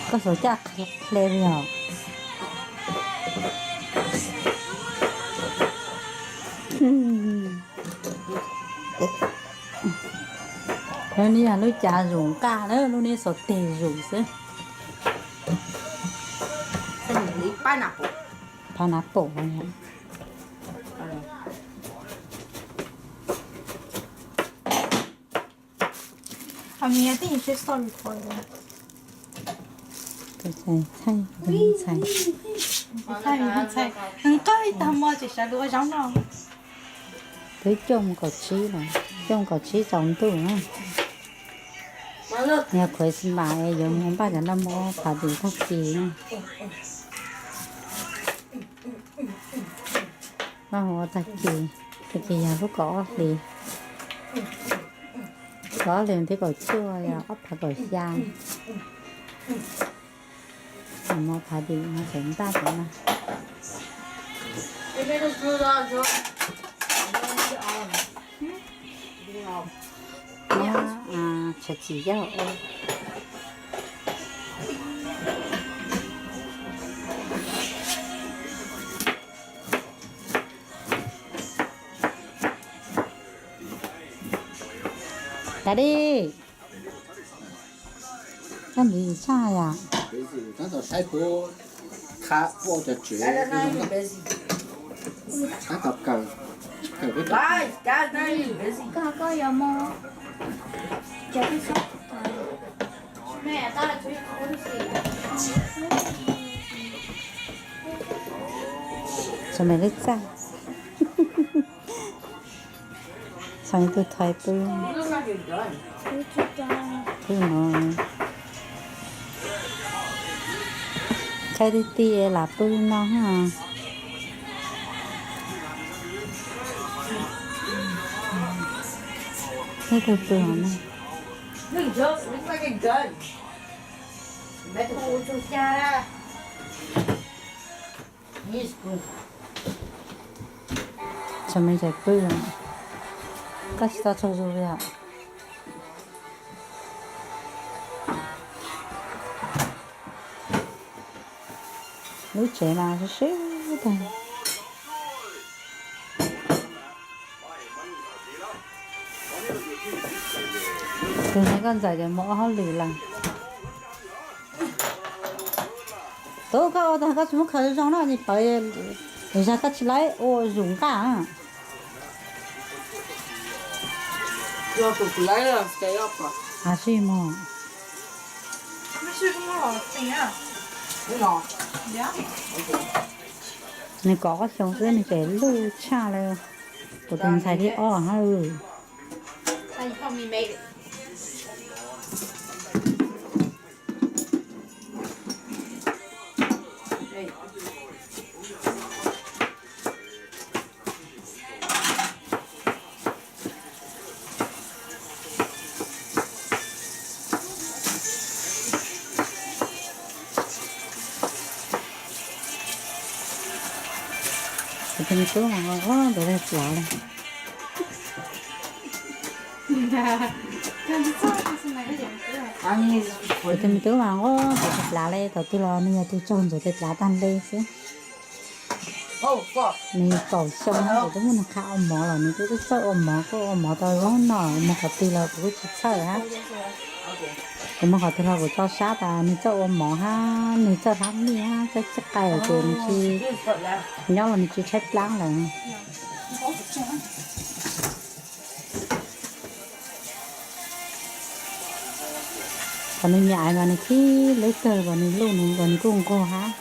Koj xav caj qhia li os. Lub no yog lub cav zus nqaj na, lub no xav teg zus xwb. Phav nav pom. Ntxhais, ntxhais, ntxhais, nqaj ib tag mo tsis sawv lub ua zaub no. Twb coj mus kaum tsib lawm, coj mus kaum tsib tsaus ntuj na. Yog Christmas es yuav mus npaj cov noj mov phav tim tag kis na. Noj mov tag kis, tag kis yog lub kaum ob hlis, kaum ob hlis thib kaum cuaj yog ob phav kaum xya. Noj mov phav tim no tseem npaj cov no. Muab tshav txim yog ua. Daddy, koj npiv tshaj yom? Koj yuav mus, tso me lub txaj. Txhais tus thaiv pw. Pw no. Txhais tiag tiag lam pw no ha. Ib tug pw no. Txhais me tseem pw, koj tsis tau tsaug zog li os. Lub tsev mas sib sib tag. Tus ntawd koj ntxawm ces mus ua hauj lwm lawm. Tus koj ua tag koj tsis muab khaws zoo no ces pawv, zag koj tsis laib ua zus nqaj. Ab sis mog. Nws kaum ob xyoo xwb nws tseem luj tshaj li kuv tus ntxhais thib ob hab. Kuv tus me tub mas nquag nquag ntawm tus plav li. Kuv tus me tub mas nquag ntawm tus plav li, thaum twg los nws yog tus tsaug ntxuav tus plav tag npe xwb. Nws kaum xyoo nws twb muaj nws qhov ua mov los nws twb txawj ua mov, kuj ua mov tau zoo no, mus qhov twg los kuv kuj tsis txhawj hab. Kuv mus qhov twg los kuv tso sab tas nws txawj ua mov hab, nws txawj hlab mij hab, txawj txhij qai ces nws tsis, nyob los nws tsis tshaib plab lawm. Qhov nws nyiam mas nws khib lub kawg, qhov nws luj nws, qhov nws kuj nquag hab.